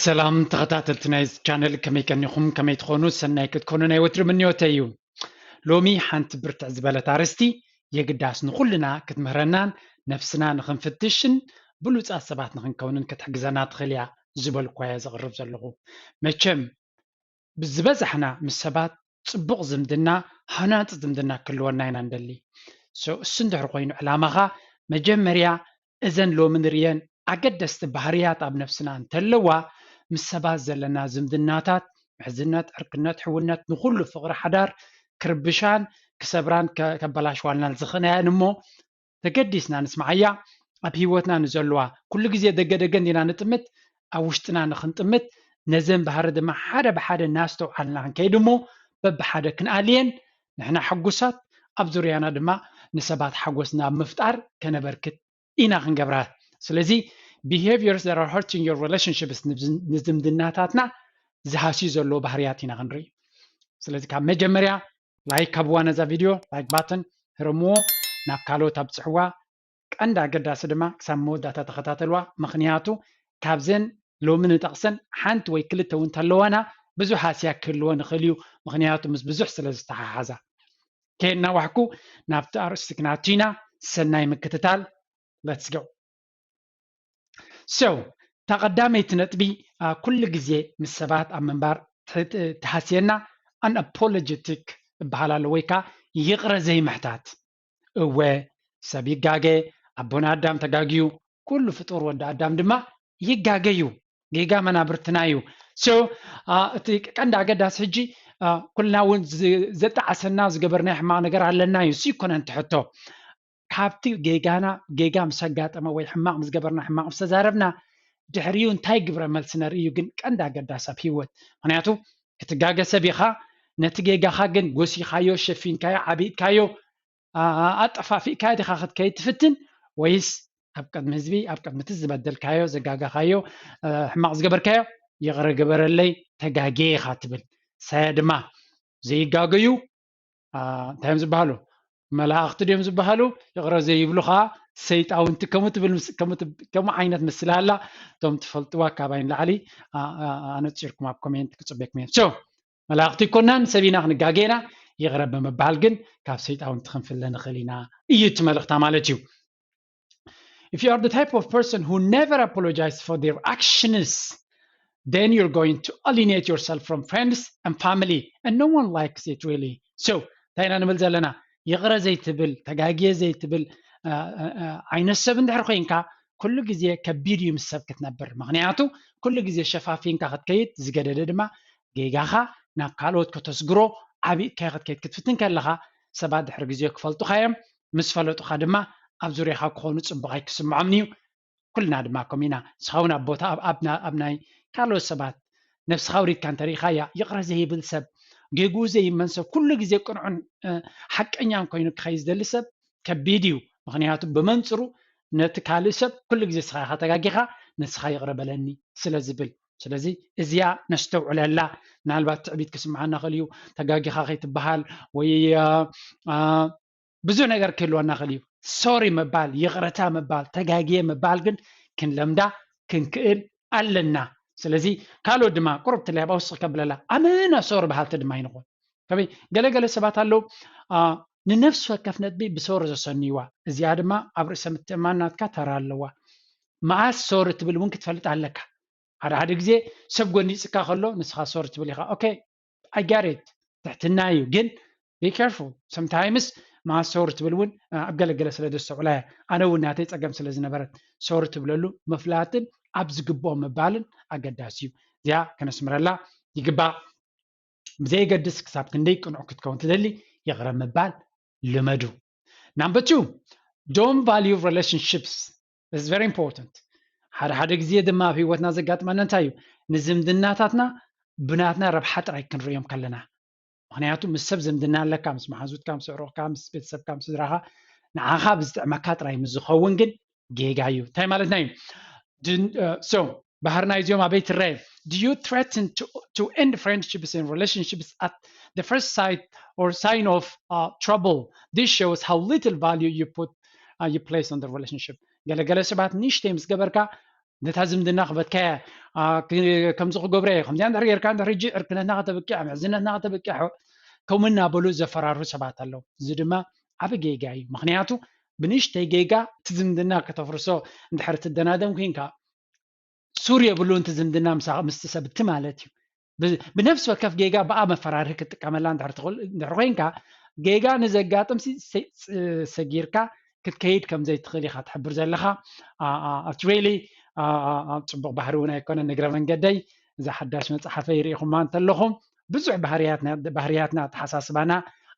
ሰላም ተኸታተልቲ ናይ ቻነል፣ ከመይ ቀኒኹም? ከመይ ትኾኑ? ሰናይ ክትኮኑ ናይ ወትሪ ምንዮተይ እዩ። ሎሚ ሓንቲ ብርትዕ ዝበለት ኣርእስቲ የግዳስ ንኹልና ክትምህረናን ነፍስና ንኽንፍትሽን ብሉጻት ሰባት ንኽንከውንን ክትሕግዘና ትኽእል እያ ዝበልኳ እየ ዘቕርብ ዘለኹ። መቸም ብዝበዛሕና ምስ ሰባት ጽቡቕ ዝምድና፣ ሃናጺ ዝምድና ክህልወና ኢና ንደሊ። So እሱ እንድሕር ኮይኑ ዕላማኻ፣ መጀመርያ እዘን ሎሚ ንርእየን ኣገደስቲ ባህርያት ኣብ ነፍስና እንተለዋ፣ ምስ ሰባት ዘለና ዝምድናታት፣ ምሕዝነት፣ ዕርክነት፣ ሕውነት፣ ንኹሉ ፍቕሪ ሓዳር ክርብሻን ክሰብራን ከ-፣ ከበላሽዋልናን ዝኽእላየን እሞ፣ ተገዲስና ንስምዓያ። ኣብ ህይወትና ንዘለዋ ኩሉ ግዜ ደገ ደገ እንዲና ንጥምት፣ ኣብ ውሽጥና ንኽንጥምት፣ ነዘን ባህሪ ድማ ሓደ ብሓደ እናስተውዓልና ክንከይድ እሞ፣ በብሓደ ክንኣልየን፣ ንሕና ሕጉሳት፣ ኣብ ዙርያና ድማ ንሰባት ሓጎስ ናብ ምፍጣር ከነበርክት ኢና ክንገብራ። ስለዚ behaviors that are hurting your relationships፣ ንዝም-፣ ንዝምድናታትና ዝሃስዩ ዘለዎ ባህርያት ኢና ክንርኢ። ስለዚ ካብ መጀመርያ ላይክ ሃብዋ፣ ነዛ ቪድዮ ላይክ ባተን ህረምዎ፣ ናብ ካልኦት ኣብፅሕዋ። ቀንዲ ኣገዳሲ ድማ ክሳብ መወዳእታ ተኸታተልዋ፣ ምኽንያቱ ካብዘን ሎሚ ንጠቕሰን ሓንቲ ወይ ክልተ እውን እንተለዋና ብዙሕ ሃስያ ክህልዎ ንኽእል እዩ፣ ምኽንያቱ ምስ ብዙሕ ስለ ዝተሓሓዛ። ከየናዋሕኩ ናብቲ ኣርእስቲ ክናቱ ኢና። ሰናይ ምክትታል። Let's go። So እታ ቀዳመይቲ ነጥቢ፣ አ፣ ኩሉ ግዜ ምስ ሰባት ኣብ ምንባር ትህ-፣ ትሃስየና፣ unapologetic እበሃል ኣሎ፣ ወይ ከዓ ይቕረ ዘይምሕታት። እወ፣ ሰብ ይጋገ፣ ኣቦና ኣዳም ተጋግዩ፣ ኩሉ ፍጡር ወዲ ኣዳም ድማ ይጋገ እዩ። ጌጋ መናብርትና እዩ። So አ፣ እቲ ቀንዲ ኣገዳሲ ሕጂ፣ አ፣ ኩልና እውን ዝ-፣ ዘጣዓሰና ዝገበርናዮ ሕማቕ ነገር ኣለና እዩ። እሱ ይኮነን እቲ ሕቶ። ካብቲ ጌጋና፣ ጌጋ ምስ ኣጋጠመ ወይ ሕማቕ ምስ ገበርና፣ ሕማቕ ምስ ተዛረብና፣ ድሕሪኡ እንታይ ግብረ መልሲ ነርኢ እዩ ግን ቀንዲ ኣገዳሲ ኣብ ህይወት። ምኽንያቱ ክትጋገ ሰብ ኢኻ፣ ነቲ ጌጋኻ ግን ጎሲኻዮ፣ ሸፊንካዮ፣ ዓቢጥካዮ፣ ኣ-፣ ኣ-፣ ኣጠፋፊእካዮ ዲኻ ክትከይድ ትፍትን፣ ወይስ ኣብ ቅድሚ ህዝቢ፣ ኣብ ቅድሚ እቲ ዝበደልካዮ፣ ዘጋገኻዮ፣ እ፣ ሕማቕ ዝገበርካዮ፣ "ይቕረ ግበረለይ፣ ተጋግየ" ኢኻ ትብል? ሳያ ድማ ዘይጋገዩ፣ ኣ፣ እንታይ እዮም ዝበሃሉ? መላእኽቲ ድዮም ዝበሃሉ? ይቕረ ዘይብሉ ኸዓ ሰይጣውንቲ። ከምኡ ትብል ምስ-፣ ከምኡ ትብ-፣ ከምኡ ዓይነት ምስላ ኣላ። እቶም ትፈልጥዋ ካባይ ንላዕሊ፣ ኣ፣ ኣ፣ ኣነጺርኩም ኣብ ኮሜንት ክጽበየኩም እየ። So መላእኽቲ ኣይኮናን፣ ሰብ ኢና፣ ክንጋገ ኢና። ይቕረ ብምባል ግን ካብ ሰይጣውንቲ ክንፍለ ንኽእል ኢና እዩ እቲ መልእኽታ ማለት እዩ። If you are the type of person who never apologize for their actions, then you're going to alienate yourself from friends and family, and no one likes it really. So እንታይ ኢና ንብል ዘለና? ይቕረ ዘይትብል፣ ተጋግየ ዘይትብል፣ እ፣ እ፣ እ፣ ዓይነት ሰብ እንድሕር ኮይንካ፣ ኩሉ ግዜ ከቢድ እዩ ምስ ሰብ ክትነብር። ምኽንያቱ ኩሉ ግዜ ሸፋፊንካ ክትከይድ፣ ዝገደደ ድማ ጌጋኻ ናብ ካልኦት ከተስግሮ ዓቢጥካዮ ክትከይድ ክትፍትን ከለኻ፣ ሰባት ድሕሪ ግዜ ክፈልጡኻ እዮም። ምስ ፈለጡኻ ድማ ኣብ ዙርያኻ ክኾኑ ጽቡቕ ኣይክስምዖምን እዩ። ኩልና ድማ ከምኡ ኢና። ንስኻ እውን ኣብ ቦታ፣ ኣብ፣ ኣብ ና-፣ ኣብ ናይ ካልኦት ሰባት ነብስኻ ኣውሪድካ እንተሪኢኻያ፣ ይቕረ ዘይብል ሰብ፣ ጌግኡ ዘይእመን ሰብ፣ ኩሉ ግዜ ቅኑዕን፣ እ፣ ሓቀኛን ኮይኑ ክኸይድ ዝደሊ ሰብ ከቢድ እዩ። ምኽንያቱ ብመንጽሩ ነቲ ካልእ ሰብ ኩሉ ግዜ ንስኻ ኢኻ ተጋጊኻ፣ ንስኻ ይቕረ በለኒ ስለ ዝብል። ስለዚ እዚኣ ነስተውዕለላ። ምናልባት ትዕቢት ክስምዓና ይኽእል እዩ፣ ተጋጊኻ ከይትበሃል ወይ፣ እ፣ እ፣ ብዙሕ ነገር ክህልወና ይኽእል እዩ። ሶሪ ምባል፣ ይቕረታ ምባል፣ ተጋግየ ምባል ግን ክንለምዳ ክንክእል ኣለና። ስለዚ ካልኦት ድማ ቁሩብ ትለይ ኣብኣ ውስኽ ከብለላ፣ ኣመና ሶሪ በሃልቲ ድማ ኣይንኹን። ከመይ ገለገለ ሰባት ኣለዉ፣ ኣ፣ ንነፍሲ ወከፍ ነጥቢ ብሶሪ ዘሰንይዋ። እዚኣ ድማ ኣብ ርእሰ ምትእምማን ናትካ ተራ ኣለዋ። መኣስ ሶሪ ትብል እውን ክትፈልጥ ኣለካ። ሓደ ሓደ ግዜ ሰብ ጎኒጽካ ከሎ ንስኻ ሶሪ ትብል ኢኻ። ኦኬ፣ I get it፣ ትሕትና እዩ። ግን be careful፣ sometimes መኣስ ሶሪ ትብል እውን፣ እ፣ ኣብ ገለገለ ስለ ዘስተውዕላ እየ። ኣነ እውን ናተይ ጸገም ስለ ዝነበረት ሶሪ ትብለሉ ምፍላጥን ኣብ ዝግብኦ ምባልን ኣገዳሲ እዩ። እዚኣ ከነስምረላ ይግባእ። ብዘየገድስ ክሳብ ክንደይ ቅኑዕ ክትከውን ትደሊ፣ ይቕረ ምባል ልመዱ። Number two, don't value relationships is very important። ሓደ ሓደ ግዜ ድማ ኣብ ህይወትና ዘጋጥመና እንታይ እዩ? ንዝምድናታትና ብናትና ረብሓ ጥራይ ክንርእዮም ከለና። ምኽንያቱ ምስ ሰብ ዝምድና ኣለካ፣ ምስ መሓዙትካ፣ ምስ ኣዕሩኽካ፣ ምስ ቤተሰብካ፣ ምስ ስድራኻ፣ ንዓኻ ብዝጥዕመካ ጥራይ ምስ ዝኸውን ግን ጌጋ እዩ። እንታይ ማለትና እዩ? ድን-፣ እ፣ so ባህርና እዚኦም ኣበይ ትረአ? Do you threaten to, to end friendships and relationships at the first sight or sign of, uh, trouble? This shows how little value you put, uh, you place on the relationship. ገለገለ ሰባት ንእሽተይ ምስ ገበርካ ነታ ዝምድና ክበትካያ፣ ከምዚ ክገብረ እየ፣ ከምዚኣ እንድሕር ጌርካ እንድሕር ሕጂ ዕርክነትና ከተብቅዕ፣ ምሕዝነትና ከተብቅዕ፣ ከምኡ እናበሉ ዘፈራርሁ ሰባት ኣለዉ። እዚ ድማ ዓቢ ጌጋ እዩ። ምኽንያቱ ብንእሽተይ ጌጋ እቲ ዝምድና ከተፍርሶ እንድሕር ትደናደን ኮይንካ፣ ሱር የብሉን እቲ ዝምድና ምስቲ ሰብ እቲ ማለት እዩ። ብነፍሲ ወከፍ ጌጋ ብኣ መፈራርሂ ክትጥቀመላ እንድሕር ኮይንካ፣ ጌጋ ንዘጋጥም ሰጊርካ ክትከይድ ከም ዘይትኽእል ኢኻ ትሕብር ዘለኻ። ኣትሬሊ ጽቡቕ ባህሪ እውን ኣይኮነን። ንግረ መንገደይ እዛ ሓዳሽ መጽሓፈይ ርኢኹማ እንተለኹም ብዙሕ ባህርያትና ኣተሓሳስባና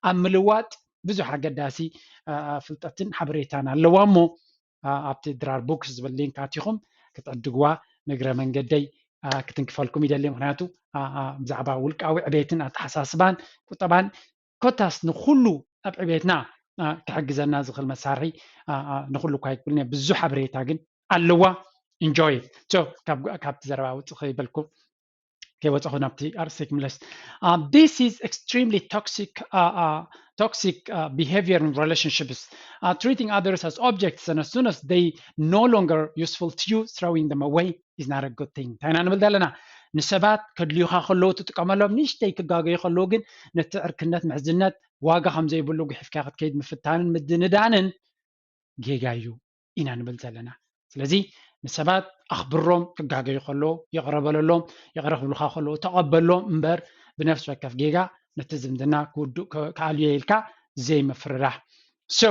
ኣብ ምልዋጥ ብዙሕ ኣገዳሲ ፍልጠትን ሓበሬታን ኣለዋ እሞ ኣብቲ ድራር ቡክስ ዝብል ሊንክ ኣቲኹም ክትዕድግዋ ንግረ መንገደይ ክትንክፈልኩም ይደሊ። ምክንያቱ ብዛዕባ ውልቃዊ ዕቤትን ኣተሓሳስባን ቁጠባን ኮታስ ንኩሉ ኣብ ዕቤትና ክሕግዘና ዝኽእል መሳርሒ ንኩሉ እኳ ይክብልኒ ብዙሕ ሓበሬታ ግን ኣለዋ። ኢንጆይ ካብቲ ዘረባ ውፅእ ከይበልኩም ከይወፀኹ ናብቲ ኣርእስቲ ክምለስ። This is extremely toxic toxic behavior in relationships. Treating others as objects, and as soon as they no longer useful to you, throwing them away is not a good thing. እንታይ ኢና ንብል ዘለና? ንሰባት ከድልዩኻ ከለዉ ትጥቀመሎም፣ ንእሽተይ ክጋገዩ ከለዉ ግን ነቲ ዕርክነት ምሕዝነት ዋጋ ከም ዘይብሉ ጉሒፍካ ክትከይድ ምፍታንን ምድንዳንን ጌጋ እዩ ኢና ንብል ዘለና። ስለዚ ንሰባት ኣኽብሮም፣ ክጋገዩ ከለዉ ይቕረ በለሎም፣ ይቕረ ክብሉኻ ከለዉ ተቐበሎም እምበር ብነፍሲ ወከፍ ጌጋ ነቲ ዝምድና ክውድእ ክኣልዮ ኢልካ ዘይምፍርራሕ። So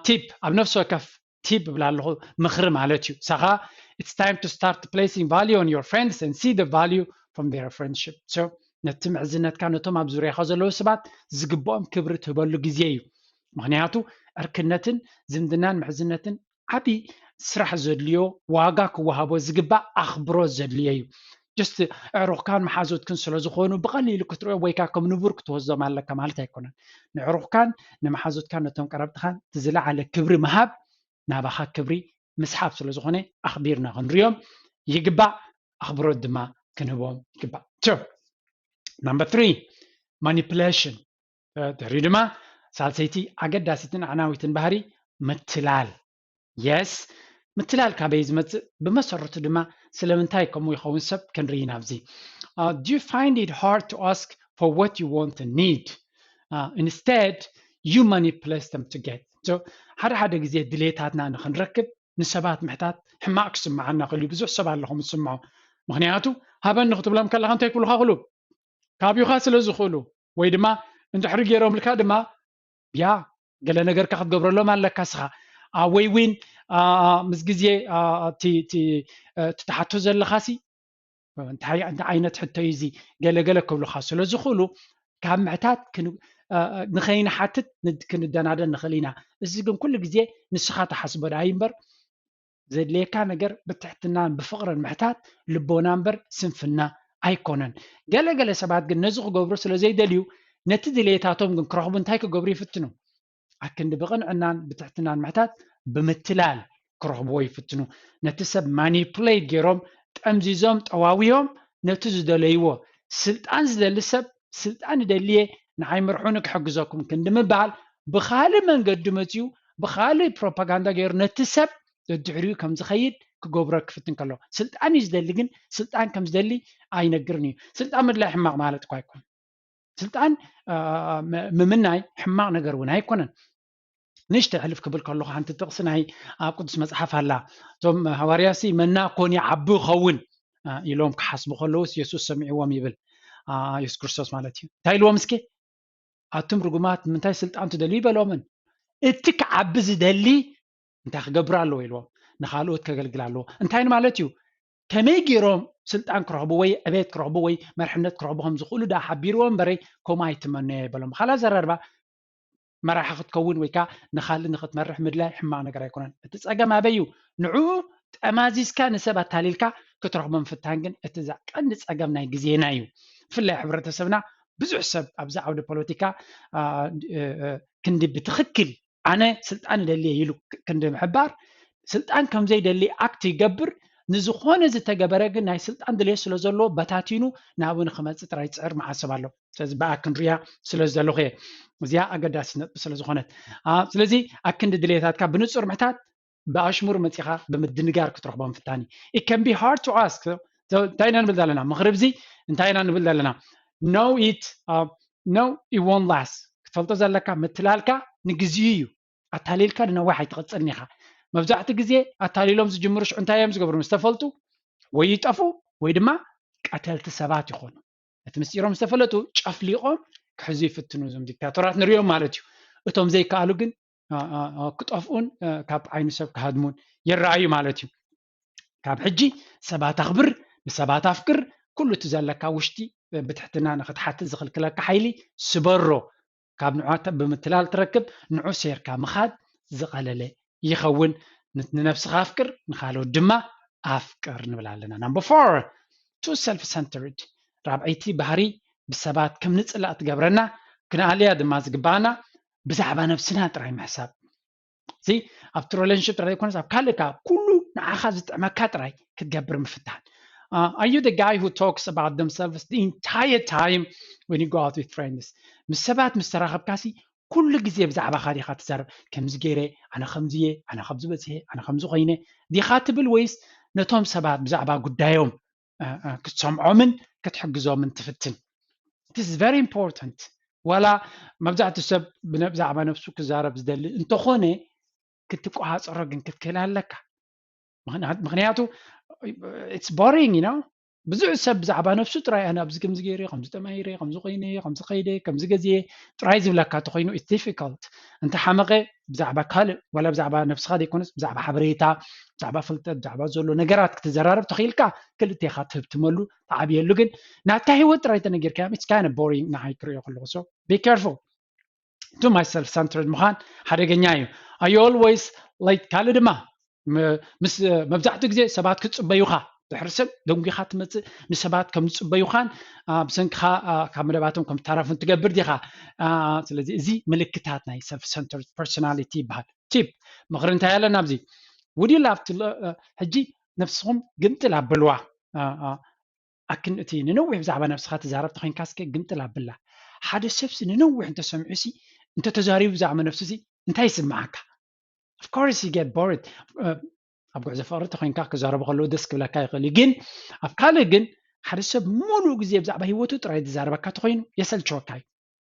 tip ኣብ ነፍሲ ወከፍ tip እብላ ኣለኹ፣ ምኽሪ ማለት እዩ። ሳኻ it's time to start placing value on your friends and see the value from their friendship. So ነቲ ምሕዝነትካ ነቶም ኣብ ዙርያኻ ዘለዉ ሰባት ዝግብኦም ክብሪ ትህበሉ ግዜ እዩ። ምክንያቱ ዕርክነትን ዝምድናን ምሕዝነትን ዓቢ ስራሕ ዘድልዮ፣ ዋጋ ክወሃቦ ዝግባእ ኣኽብሮት ዘድልዮ እዩ። just ኣዕሩኽካን መሓዙትክን ስለ ዝኾኑ ብቐሊሉ ክትሪኦ ወይ ከዓ ከም ንቡር ክትወስዶም ኣለካ ማለት ኣይኮነን። ንኣዕሩኽካን ንመሓዙትካን ነቶም ቀረብትኻን እቲ ዝለዓለ ክብሪ ምሃብ ናባኻ ክብሪ ምስሓብ ስለ ዝኾነ ኣኽቢርና ክንሪኦም ይግባእ፣ ኣኽብሮት ድማ ክንህቦም ይግባእ። So number three, manipulation. ድሕሪኡ ድማ ሳልሰይቲ ኣገዳሲትን ኣዕናዊትን ባህሪ ምትላል። የስ፣ ምትላል ካበይ ዝመፅእ? ብመሰረቱ ድማ ስለምንታይ ከምኡ ይኸውን ሰብ ክንርኢ ኢና ኣብዚ። Do you find it hard to ask for what you want and need? Instead you manipulate them to get. So ሓደ ሓደ ግዜ ድሌታትና ንክንረክብ ንሰባት ምሕታት ሕማቕ ክስምዓና ክእል እዩ። ብዙሕ ሰብ ኣለኹም ዝስምዖ። ምክንያቱ ሃበኒ ክትብሎም ከለካ እንታይ ክብሉካ ክእሉ? ካብዩካ ስለ ዝኽእሉ ወይ ድማ እንድሕሪ ገይሮምልካ ድማ ያ ገለ ነገርካ ክትገብረሎም ኣለካ ስኻ። ወይ ዊን ምስ ግዜ እቲ ትሓቶ ዘለኻሲ እንታይ ዓይነት ሕቶ እዩ እዚ ገለገለ ክብሉካ ስለ ዝኽእሉ ካብ ምሕታት ንኸይንሓትት ክንደናደን ንኽእል ኢና። እዚ ግን ኩሉ ግዜ ንስኻ ትሓስቦ ደኣ እዩ እምበር ዘድልየካ ነገር ብትሕትናን ብፍቕርን ምሕታት ልቦና እምበር ስንፍና ኣይኮነን። ገለገለ ሰባት ግን ነዚ ክገብሩ ስለ ዘይደልዩ ነቲ ድሌታቶም ግን ክረኽቡ እንታይ ክገብሩ ይፍትኑ? ኣክንዲ ብቕንዕናን ብትሕትናን ምሕታት ብምትላል ክረኽብዎ ይፍትኑ። ነቲ ሰብ ማኒፕሌት ገይሮም ጠምዚዞም ጠዋውዮም ነቲ ዝደለይዎ ስልጣን ዝደሊ ሰብ ስልጣን ይደልየ ንዓይ ምርሑኒ ክሕግዘኩም ክንዲ ምባል ብኻልእ መንገዲ መፅኡ ብኻልእ ፕሮፓጋንዳ ገይሩ ነቲ ሰብ ደድሕሪኡ ከም ዝኸይድ ክገብሮ ክፍትን ከሎ ስልጣን እዩ ዝደሊ ግን ስልጣን ከም ዝደሊ ኣይነግርን እዩ። ስልጣን ምድላይ ሕማቕ ማለት እኳ ኣይኮን። ስልጣን ምምናይ ሕማቕ ነገር እውን ኣይኮነን። ንእሽተ ሕልፍ ክብል ከለኹ ሓንቲ ጥቕሲ ናይ ኣብ ቅዱስ መፅሓፍ ኣላ። እቶም ሃዋርያሲ መና ኮን ይዓቢ ይኸውን ኢሎም ክሓስቡ ከለውስ የሱስ ሰሚዕዎም ይብል። የሱስ ክርስቶስ ማለት እዩ። እንታይ ኢልዎም እስኪ? ኣቱም ርጉማት ንምንታይ ስልጣን ትደልዩ በሎምን። እቲ ክዓቢ ዝደሊ እንታይ ክገብር ኣለዎ ኢልዎም። ንካልኦት ከገልግል ኣለዎ። እንታይ ማለት እዩ? ከመይ ገይሮም ስልጣን ክረኽቡ ወይ ዕቤት ክረኽቡ ወይ መርሕነት ክረኽቡ ከም ዝኽእሉ ዳ ሓቢርዎ እምበረይ ከምኡ ኣይትመነዮ ይበሎም። ብካልእ ኣዘራርባ መራሒ ክትከውን ወይ ከዓ ንካልእ ንክትመርሕ ምድላይ ሕማቕ ነገር ኣይኮነን። እቲ ፀገም ኣበይ እዩ? ንዕኡ ጠማዚዝካ ንሰብ ኣታሊልካ ክትረኽቦ ምፍታን ግን እቲ ቀንዲ ፀገም ናይ ግዜና እዩ። ብፍላይ ሕብረተሰብና ብዙሕ ሰብ ኣብዚ ዓውዲ ፖለቲካ ክንዲ ብትኽክል ኣነ ስልጣን እደሊ እየ ኢሉ ክንዲ ምሕባር ስልጣን ከም ዘይደሊ ኣክት ይገብር። ንዝኾነ ዝተገበረ ግን ናይ ስልጣን ድልየት ስለ ዘለዎ በታቲኑ ናብኡ ንክመፅእ ጥራይ ይፅዕር መዓት ሰብ ኣሎ። ስለዚ ብኣ ክንሪኣ ስለ ዝደለኹ እየ። እዚኣ ኣገዳሲት ነጥቢ ስለ ዝኾነት ስለዚ ኣክንዲ ድልየታትካ ብንፁር ምሕታት ብኣሽሙር መፂኻ ብምድንጋር ክትረኽቦ ምፍታን እዩ። It can be hard to ask. So እንታይ ኢና ንብል ዘለና? ምኽሪ ብዚ እንታይ ኢና ንብል ዘለና? Know it, uh, know it won't last. ክትፈልጦ ዘለካ ምትላልካ ንግዚኡ እዩ። ኣታሊልካ ንነዋሕ ኣይትቐፅልን ኢኻ። መብዛሕትኡ ግዜ ኣታሊሎም ዝጅምሩ ሽዑ እንታይ እዮም ዝገብሩ? ምስ ተፈልጡ ወይ ይጠፉ ወይ ድማ ቀተልቲ ሰባት ይኾኑ። እቲ ምስጢሮም ዝተፈለጡ ጨፍሊቖም ክሕዙ ይፍትኑ። እዞም ዲክታቶራት ንሪኦም ማለት እዩ። እቶም ዘይከኣሉ ግን ክጠፍኡን ካብ ዓይኒ ሰብ ክሃድሙን ይረኣዩ ማለት እዩ። ካብ ሕጂ ሰባት ኣኽብር፣ ንሰባት ኣፍቅር፣ ኩሉ እቲ ዘለካ ውሽጢ ብትሕትና ንክትሓትት ዝኽልክለካ ሓይሊ ስበሮ። ካብ ንዑ ብምትላል ትረክብ፣ ንዑ ሴርካ ምኻድ ዝቐለለ ይኸውን። ንነብስኻ ኣፍቅር፣ ንኻልኦት ድማ ኣፍቅር ንብል ኣለና። Number four, too self-centered። ራብዐይቲ ባህሪ ብሰባት ከም ንጽላእ ትገብረና፣ ክንኣልያ ድማ ዝግባኣና ብዛዕባ ነብስና ጥራይ ምሕሳብ። እዚ ኣብቲ ሪሌሽንሽፕ ጥራይ ዘይኮነስ ኣብ ካልእ ኩሉ ንዓኻ ዝጥዕመካ ጥራይ ክትገብር ምፍታን። Uh, are you the guy who talks about themselves the entire time when you go out with friends? ምስ ሰባት ምስ ተራኸብካሲ ኩሉ ግዜ ብዛዕባኻ ዲኻ ትዛረብ? ከምዚ ገይረ፣ ኣነ ከምዚ እየ፣ ኣነ ከምዚ በፂሐ፣ ኣነ ከምዚ ኮይነ ዲኻ ትብል ወይስ ነቶም ሰባት ብዛዕባ ጉዳዮም ክትሰምዖምን ክትሕግዞምን ትፍትን? This is very important። ዋላ መብዛሕትኡ ሰብ ብዛዕባ ነብሱ ክዛረብ ዝደሊ እንተኾነ ክትቆፃፀሮ ግን ክትክእል ኣለካ። ምክንያቱ it's boring, you know። ብዙሕ ሰብ ብዛዕባ ነብሱ ጥራይ ኣነ ኣብዚ ከምዚ ገይረ፣ ከምዚ ተማሂረ፣ ከምዚ ኮይነ፣ ከምዚ ከይደ፣ ከምዚ ገዝየ ጥራይ ዝብለካ ተኮይኑ it's difficult። እንተ ሓመቀ ብዛዕባ ካልእ ዋላ ብዛዕባ ነብስኻ ዘይኮነስ ብዛዕባ ሓበሬታ፣ ብዛዕባ ፍልጠት፣ ብዛዕባ ዘሎ ነገራት ክትዘራረብ ተኽኢልካ ክልቴኻ ትህብትመሉ ትዓብየሉ። ግን ናትካ ህይወት ጥራይ ተነጊርካዮም it's kind of boring ንዓይ ክርእዮ ከለኹ። So be careful። Too much self-centered ምዃን ሓደገኛ እዩ። I always like። ካልእ ድማ ምስ መብዛሕትኡ ግዜ ሰባት ክፅበዩኻ ድሕሪ ሰብ ደንጒኻ ትመፅእ ንሰባት ከም ዝፅበዩኻን ብሰንክኻ ካብ መደባቶም ከም ትተረፉን ትገብር ዲኻ? ስለዚ እዚ ምልክታት ናይ self-centered personality ይበሃል። ቲፕ ምኽሪ እንታይ ኣለና ኣብዚ? Would you love to ሕጂ ነብስኹም ግምጥል ኣብልዋ። ኣክን እቲ ንነዊሕ ብዛዕባ ነብስኻ ትዛረብ ተኮይንካ እስከ ግምጥል ኣብላ። ሓደ ሰብሲ ንነዊሕ እንተሰሚዑሲ እንተተዛሪቡ ብዛዕባ ነብሱሲ እንታይ ይስምዓካ? Of course you get bored. ኣብ ጉዕዞ ፍቅሪ ተኮይንካ ክዛረቡ ከለዉ ደስ ክብለካ ይኽእል እዩ። ግን ኣብ ካልእ ግን ሓደ ሰብ ሙሉእ ግዜ ብዛዕባ ህይወቱ ጥራይ ዝዛረበካ ተኮይኑ የሰልቸወካ እዩ።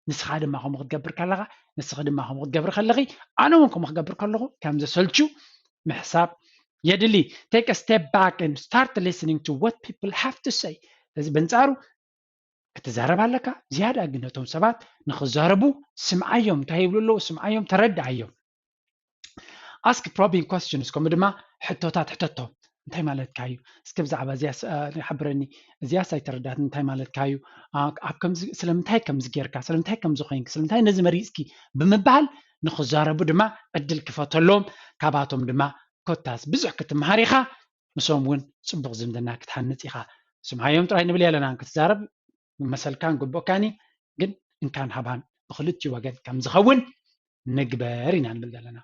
ንስኻ ድማ ከምኡ ክትገብር ከለኻ፣ ንስኺ ድማ ከምኡ ክትገብሪ ከለኺ፣ ኣነ እውን ከምኡ ክገብር ከለኹ ከም ዘሰልቹ ምሕሳብ የድሊ። Take a step back and start listening to what people have to say. ስለዚ በንጻሩ ክትዛረብ ኣለካ፣ ዝያዳ ግን ነቶም ሰባት ንኽዛረቡ ስምዓዮም፣ እንታይ ይብሉ ኣለዉ ስምዓዮም፣ ተረድኣዮም። Ask probing questions፣ ከምኡ ድማ ሕቶታት ሕተቶም። እንታይ ማለትካ እዩ? እስከ ብዛዕባ እዚያስ ሓብረኒ፣ እዚያስ ኣይተረዳትን፣ እንታይ ማለትካ እዩ? ኣብ ከምዚ ስለምንታይ ከምዚ ጌርካ፣ ስለምንታይ ከምዚ ኮይንክ፣ ስለምንታይ ነዚ መሪጽኪ ብምባል ንኽዛረቡ ድማ ዕድል ክፈተሎም። ካባቶም ድማ ኮታስ ብዙሕ ክትምሃር ኢኻ፣ ምስኦም እውን ጽቡቕ ዝምድና ክትሃንጽ ኢኻ። ስምዓዮም ጥራይ ንብል የለናን ክትዛረብ መሰልካን ግቡእካኒ፣ ግን እንካን ሃባን ብክልቲኡ ወገን ከም ዝኸውን ንግበር ኢና ንብል ዘለና።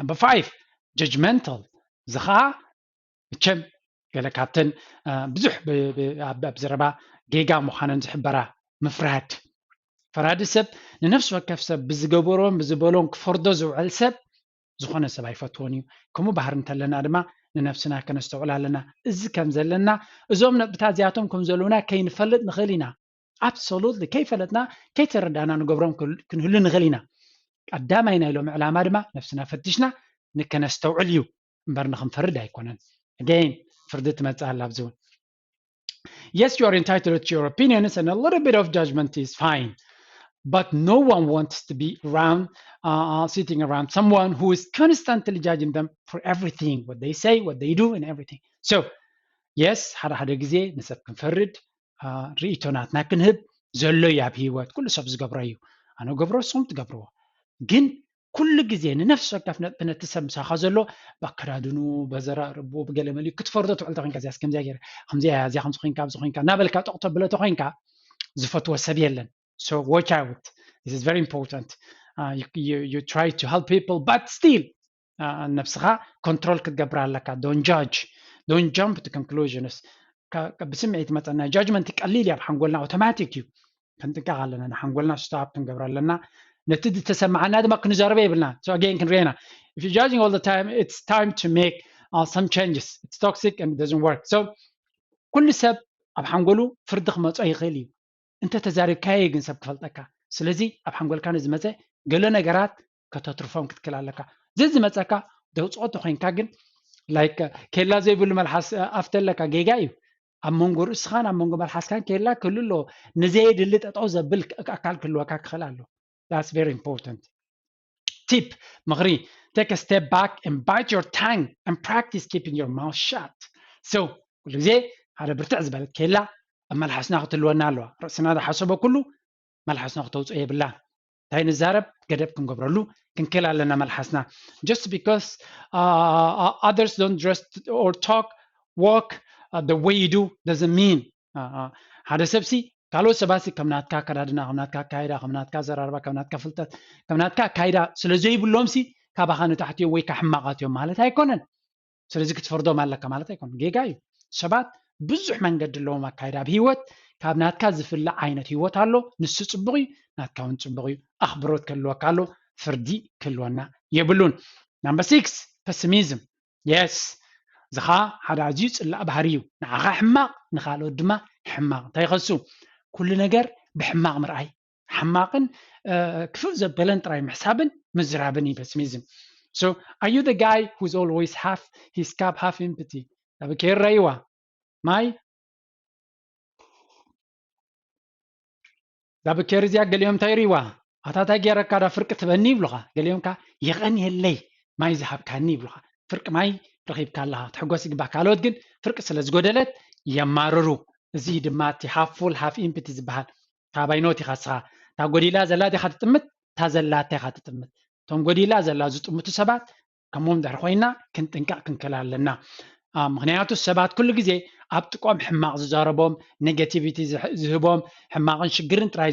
Number five, judgmental። እዚ ኸዓ መቸም ገለ ካብተን ብዙሕ ኣብ ዘረባ ጌጋ ምዃነን ዝሕበራ ምፍራድ። ፈራዲ ሰብ ንነፍሲ ወከፍ ሰብ ብዝገበሮን ብዝበሎን ክፈርዶ ዝውዕል ሰብ ዝኾነ ሰብ ኣይፈትዎን እዩ። ከምኡ ባህሪ እንተለና ድማ ንነብስና ከነስተውዕል ኣለና። እዚ ከም ዘለና እዞም ነጥብታት እዚኣቶም ከም ዘለዉና ከይንፈልጥ ንኽእል ኢና። Absolutely። ከይፈለጥና ከይተረዳእና ንገብሮም ክንህሉ ንኽእል ኢና። ቀዳማይ ናይ ሎሚ ዕላማ ድማ ነብስና ፈቲሽና ንከነስተውዕል እዩ እምበር ንክንፈርድ ኣይኮነን። Again ፍርዲ ትመፅእ ኣላ ኣብዚ እውን። Yes, you are entitled to your opinions and a little bit of judgment is fine. But no one wants to be around, uh, sitting around someone who is constantly judging them for everything, what they say, what they do, and everything. So, yes, ሓደ ሓደ ግዜ ንሰብ ክንፈርድ፣ ርእይቶ ናትና ክንህብ ዘሎ እዩ ኣብ ህይወት። ኩሉ ሰብ ዝገብሮ እዩ። ኣነ ገብሮ፣ ንስኹም ትገብርዎ። ግን ኩሉ ግዜ ንነፍሲ ወከፍ ነጥቢ ነቲ ሰብ ምሳኻ ዘሎ ብኣከዳድኑ፣ በዘራርቡ፣ ብገለ መሊኡ ክትፈርዶ ትውዕል ተኮይንካ፣ እዚያስ ከምዚያ ገይረ፣ ከምዚያ እያ፣ እዚያ ከምዚ ኮይንካ፣ ኣብዚ ኮይንካ እናበልካ ጠቕ ተብሎ ተኮይንካ ዝፈትዎ ሰብ የለን። So watch out. This is very important. Uh, you, you, you try to help people, but still ነብስኻ ኮንትሮል ክትገብር ኣለካ። Don't judge, don't jump to conclusions. ብስምዒት መፀና ጃጅመንት ቀሊል እዩ ኣብ ሓንጎልና፣ ኣውቶማቲክ እዩ። ክንጥንቀቕ ኣለና፣ ንሓንጎልና ስቶፕ ክንገብር ኣለና። ነቲ ዝተሰማዓና ድማ ክንዛረበ የብልና። ኣገይን ክንሪኤና if you're judging all the time, it's time to make uh, some changes. It's toxic and it doesn't work. So ኩሉ ሰብ ኣብ ሓንጎሉ ፍርዲ ክመጾ ይኽእል እዩ። እንተ ተዛሪብካዮ ግን ሰብ ክፈልጠካ። ስለዚ ኣብ ሓንጎልካ ንዝመፀ ገለ ነገራት ከተትርፎም ክትክል ኣለካ። እዚ ዝመፀካ ደውፅኦ ተኮይንካ ግን like ኬላ ዘይብሉ መልሓስ ኣፍተ ኣለካ። ጌጋ እዩ። ኣብ መንጎ ርእስኻን ኣብ መንጎ መልሓስካን ኬላ ክህሉ ኣለዎ። ንዘየድሊ ጠጠው ዘብል ኣካል ክህልወካ ክኽእል ኣሎ። That's very important. Tip ምኽሪ: take a step back and bite your tongue and practice keeping your mouth shut. So ኩሉ ግዜ ሓደ ብርትዕ ዝበለት ኬላ ኣብ መልሓስና ክትህልወና ኣለዋ። ርእስና ዝሓሰቦ ኩሉ መልሓስና ክተውፅኦ የብላን። እንታይ ንዛረብ ገደብ ክንገብረሉ ክንክል ኣለና። መልሓስና just because uh, others don't dress or talk walk uh, the way you do doesn't mean uh, uh, ሓደ ሰብ ሲ ካልኦት ሰባት ሲ ከም ናትካ ኣከዳድና፣ ከም ናትካ ኣካይዳ፣ ከም ናትካ ኣዘራርባ፣ ከም ናትካ ፍልጠት፣ ከም ናትካ ኣካይዳ ስለ ዘይብሎም ሲ ካባኻ ንታሕቲ እዮም ወይ ከዓ ሕማቓት እዮም ማለት ኣይኮነን። ስለዚ ክትፈርዶም ኣለካ ማለት ኣይኮነን። ጌጋ እዩ። ሰባት ብዙሕ መንገዲ ኣለዎም ኣካይዳ ኣብ ህይወት። ካብ ናትካ ዝፍለ ዓይነት ህይወት ኣሎ። ንሱ ፅቡቕ እዩ፣ ናትካ እውን ፅቡቕ እዩ። ኣኽብሮት ክህልወካ ኣሎ። ፍርዲ ክህልወና የብሉን። Number six, pessimism. Yes፣ እዚ ኸዓ ሓደ ኣዝዩ ፅላእ ባህሪ እዩ። ንዓኻ ሕማቕ፣ ንኻልኦት ድማ ሕማቕ። እንታይ ይኸሱ? ኩሉ ነገር ብሕማቕ ምርኣይ፣ ሕማቕን ክፉእ ዘበለን ጥራይ ምሕሳብን ምዝራብን እዩ pessimism. So are you the guy who's always half his cup half empty? ዳብኬር ረይዋ ማይ ዳብኬር እዚኣ ገሊኦም እንታይ ይሪዋ? ኣታ እንታይ ገይረካ ዳ ፍርቂ ትበኒ ይብሉኻ። ገሊኦም ከ የቐንየለይ ማይ ዝሃብካኒ ይብሉኻ። ፍርቂ ማይ ረኺብካ ኣለኻ ክትሕጎስ ይግባእ። ካልኦት ግን ፍርቂ ስለ ዝጎደለት የማርሩ። እዚ ድማ እቲ half full half empty ዝበሃል። ካባይ ኖት ኢኻ እስኻ። እታ ጎዲላ ዘላ ዲኻ ትጥምት? እታ ዘላታ ኢኻ ትጥምት። እቶም ጎዲላ ዘላ ዝጥምቱ ሰባት ከምኦም ድሕሪ ኮይና ክንጥንቀቕ ክንክእል ኣለና። ምክንያቱ ሰባት ኩሉ ግዜ ኣብ ጥቆም ሕማቕ ዝዛረቦም፣ negativity ዝህቦም፣ ሕማቕን ሽግርን ጥራይ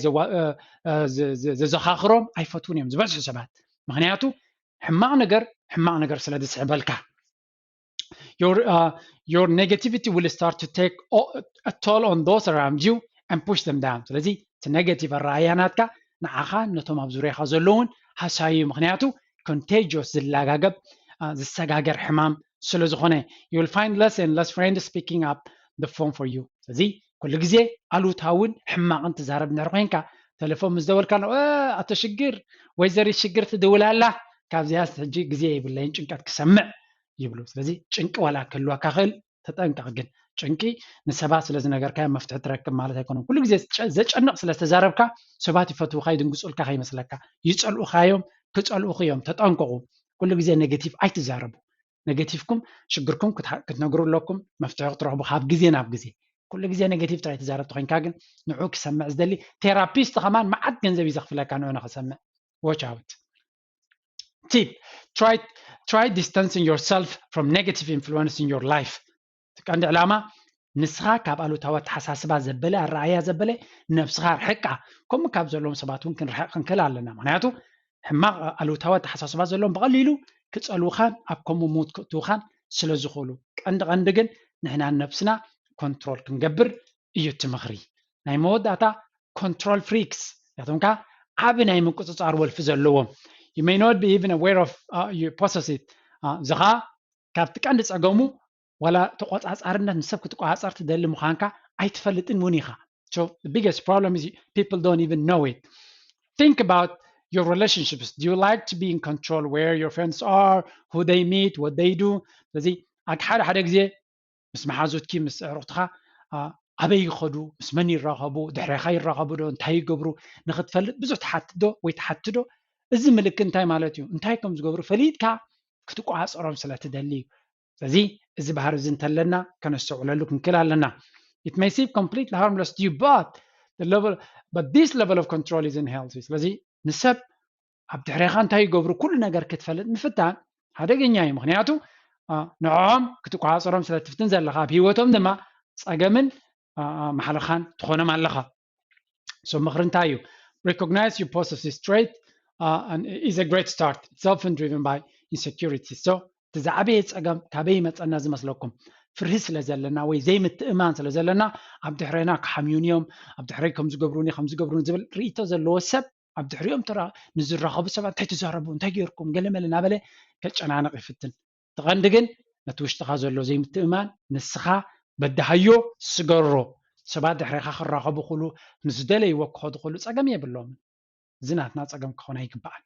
ዘዘኻኽሮም ኣይፈትውን እዮም ዝበዝሑ ሰባት። ምክንያቱ ሕማቕ ነገር ሕማቕ ነገር ስለ ዝስዕበልካ። Your, uh, your negativity will start to take a toll on those around you and push them down. ስለዚ እቲ negative ኣረኣያ ናትካ ንዓኻ ነቶም ኣብ ዙርያኻ ዘለውን ሃሳዩ እዩ። ምክንያቱ contagious ዝላጋገብ ዝሰጋገር ሕማም ስለ ዝኾነ you will find less and less friends picking up the phone for you። ስለዚ ኩሉ ግዜ ኣሉታውን ሕማቕን ትዛረብ እንድሕር ኮይንካ ተሌፎን ምስ ደወልካ ኣቶ ሽግር ወይዘሪት ሽግር ትድውል ኣላ ካብዚያስ ሕጂ ግዜ የብለይን ጭንቀት ክሰምዕ ይብሉ። ስለዚ ጭንቂ ዋላ ክህልወካ ክእል ተጠንቀቕ። ግን ጭንቂ ንሰባት ስለ ዝነገርካዮ መፍትሒ ትረክብ ማለት ኣይኮነን። ኩሉ ግዜ ዘጨንቕ ስለ ዝተዛረብካ ሰባት ይፈትውካ ይድንግፁልካ ከይመስለካ። ይፀልኡኻ እዮም፣ ክፀልኡኹ እዮም። ተጠንቀቑ። ኩሉ ግዜ negative ኣይትዛረቡ። Negative ኩም ሽግርኩም ክትነግሩ ኣለኩም። መፍትሒ ክትረኽቡ ካብ ግዜ ናብ ግዜ። ኩሉ ግዜ negative ጥራይ ትዛረብ ተኮይንካ ግን ንዑ ክሰምዕ ዝደሊ ቴራፒስት ከማን መዓት ገንዘብ እዩ ዘኽፍለካ ንዑ ንክሰምዕ። Watch out. Tip: try, try distancing yourself from negative influence in your life. እቲ ቀንዲ ዕላማ ንስኻ ካብ ኣሉታዊ ኣተሓሳስባ ዘበለ ኣረኣያ ዘበለ ነብስኻ ርሕቃ። ከምኡ ካብ ዘለዎም ሰባት እውን ክንርሕቕ ክንክእል ኣለና። ምክንያቱ ሕማቕ ኣሉታዊ ኣተሓሳስባ ዘለዎም ብቐሊሉ ክፀልውኻን ኣብ ከምኡ mood ክእትውኻን ስለ ዝኽእሉ ቀንዲ ቀንዲ ግን ንሕና ነብስና control ክንገብር እዩ እቲ ምኽሪ። ናይ መወዳእታ control freaks ያቶም ከዓ ዓቢ ናይ ምቁፅፃር ወልፊ ዘለዎም you may not be even aware of uh, you possess it እዚ ከዓ ካብቲ ቀንዲ ፀገሙ ዋላ ተቆፃፃርነት ንሰብ ክትቆፃፀር ትደሊ ምዃንካ ኣይትፈልጥን እውን ኢኻ። So the biggest problem is people don't even know it. Think about your relationships. Do you like to be in control where your friends are, who they meet, what they do? ስለዚ ሓደ ሓደ ግዜ ምስ መሓዙትኪ ምስ ኣዕሩኽትኻ ኣበይ ይኸዱ፣ ምስ መን ይራኸቡ፣ ድሕሬኻ ይራኸቡ ዶ እንታይ ይገብሩ ንክትፈልጥ ብዙሕ ትሓትት ዶ ወይ ትሓቲ ዶ? እዚ ምልክት እንታይ ማለት እዩ? እንታይ ከም ዝገብሩ ፈሊጥካ ክትቆፃፀሮም ስለ ትደሊ እዩ። ስለዚ እዚ ባህሪ እዚ እንተለና ከነስተውዕለሉ ክንክእል ኣለና። It may seem completely harmless to you but the level but this level of control is unhealthy። ስለዚ ንሰብ ኣብ ድሕሬኻ እንታይ ይገብሩ ኩሉ ነገር ክትፈልጥ ምፍታን ሓደገኛ እዩ። ምክንያቱ ንዕኦም ክትቆፃፀሮም ስለ ትፍትን ዘለካ ኣብ ህይወቶም ድማ ፀገምን ማሕለኻን ትኾኖም ኣለኻ። So ምኽሪ እንታይ እዩ? Recognize you possess this trait uh, and is a great start. It's often driven by insecurity. So እቲ ዝዓበየ ፀገም ካበይ ይመፀና ዝመስለኩም? ፍርሂ ስለ ዘለና ወይ ዘይምትእማን ስለ ዘለና ኣብ ድሕሬና ክሓምዩን እዮም ኣብ ድሕረይ ከም ዝገብሩኒ ከም ዝገብሩኒ ዝብል ርእይቶ ዘለዎ ሰብ ኣብ ድሕሪኦም ተራ ንዝራኸቡ ሰባት እንታይ ትዛረቡ እንታይ ገይርኩም ገለመለ እናበለ ከጨናንቕ ይፍትን። እቲ ቀንዲ ግን ነቲ ውሽጥኻ ዘሎ ዘይምትእማን ንስኻ በዳሃዮ ስገሮ። ሰባት ድሕሪኻ ክራኸቡ ክሉ ምስ ዝደለይዎ ክኸዱ ክሉ ጸገም የብሎምን። እዚ ናትና ጸገም ክኾን ኣይግባኣን።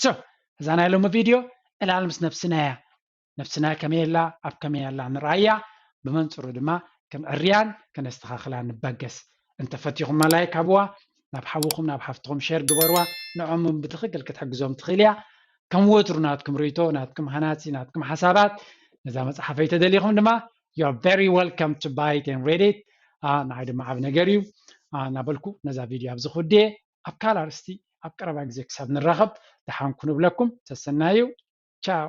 So እዛ ናይ ሎሚ ቪድዮ ዕላል ምስ ነብስና እያ። ነብስና ከመይ ኣላ ኣብ ከመይ ኣላ ንርኣያ። ብመንፅሩ ድማ ክንዕርያን ከነስተኻኽላ ንበገስ። እንተፈቲኹማ ላይክ ሃብዋ፣ ናብ ሓውኹም ናብ ሓፍትኹም ሼር ግበርዋ። ንዖም እውን ብትኽክል ክትሕግዞም ትኽእል እያ። ከም ወትሩ ናትኩም ርእይቶ ናትኩም ሃናፂ ናትኩም ሓሳባት ነዛ መፅሓፈይ ተደሊኹም ድማ you're very welcome to buy it and read it። ንዓይ ድማ ዓብ ነገር እዩ እናበልኩ ነዛ ቪድዮ ኣብዚ ክውድየ። ኣብ ካልእ ኣርእስቲ ኣብ ቀረባ ግዜ ክሳብ ንራኸብ ደሓን ኩኑ እብለኩም። ሰሰናዩ። ቻው።